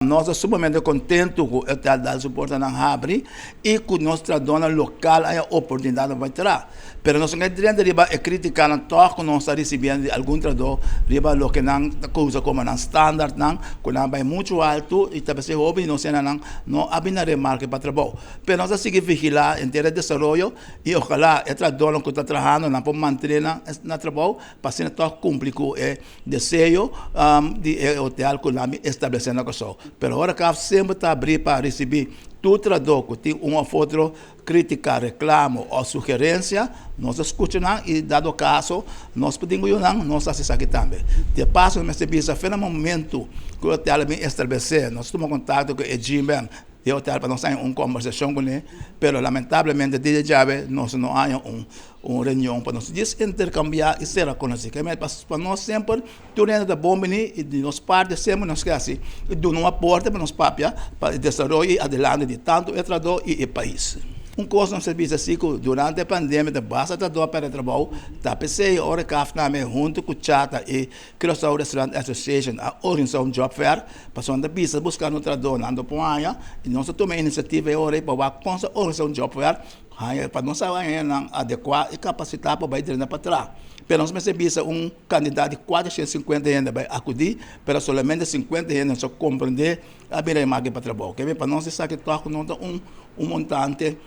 Nos ta sumamente kontentu ku e hotel dal su portanan habri i ku nos trahadónan lokal a haña oportunidat pa bai traha. Pero nos no ke drenta riba e kritikanan tòg ku nos ta risibiendo di algun trahadó riba loke nan ta usa komo nan standardnan ku nan a bai muchu altu i ta p'esei hopi di nos hendenan no a bini na remarke pa trabou. Pero nos ta sigui vigilá henter e desaroyo i ojalá e trahadónan ku ta trahando nan por mantené nan na trabou pa asina tòg kumpli ku e deseo di e hotel ku nan bin establesé na Kòrsou. Pero ora kaf semper ta abrí pa risibí tur trahadó ku tin un òf otro krítika, reklamo òf sugerensia, nos ta skucha nan i dado kaso nos por tin ku yuda nan, nos ta hasi esaki tambe. Di e paso nos mester bisa fe na momentu ku e hotel a bin establesé, nos tuma kontakto ku e GMM di e hotel pa nos haña un kombersashon kuné, pero lamentablemente dia djawe nos no haña un Un reunion pa nos djis interkambiá i sera konosí. Ke mei pa nos semper tur hende ta bon bini i di nos parti semper nos ke hasi i duna un aporte pa nos papia pa e desaroyo i adelante di tantu e trahadó i e pais. Un kos nos a bisa si ku durante e pandemia ta basta trahadó a pèrdè trabou, ta p'esei ora CAF tambe huntu ku Chata i Curaçao Restaurant Association a organisá un job fair pasobra nan ta bisa buskando trahadónan nan por haña i nos a tuma e inisiativa e ora ei pa wak kon sa organisá un job fair. Haña pa nos a haña nan adekuá i kapasitá pa bai drenta pa traha. Pero nos mester bisa un kantidat di 450 hende bai akudí, pero solamente 50 hende nos a komprendé a bira e maki pa trabou. Keme pa nos esaki tòg no ta un un montante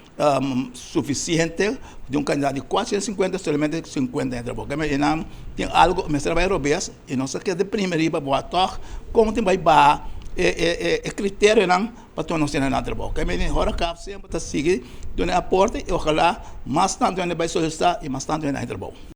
sufisiente di un kantidat di 450 solamente 50 hende trabou. Keme einan tin algu mester a bai robes i nos a keda deprimi riba bo a tòg kon tin bai baha e e e kriterionan pa tur nos tene nan trabou. Ke meni Horecaf semper ta sigui duna e aporte i ojalá mas tantu hende bai solisitá i mas tantu hende haña trabou.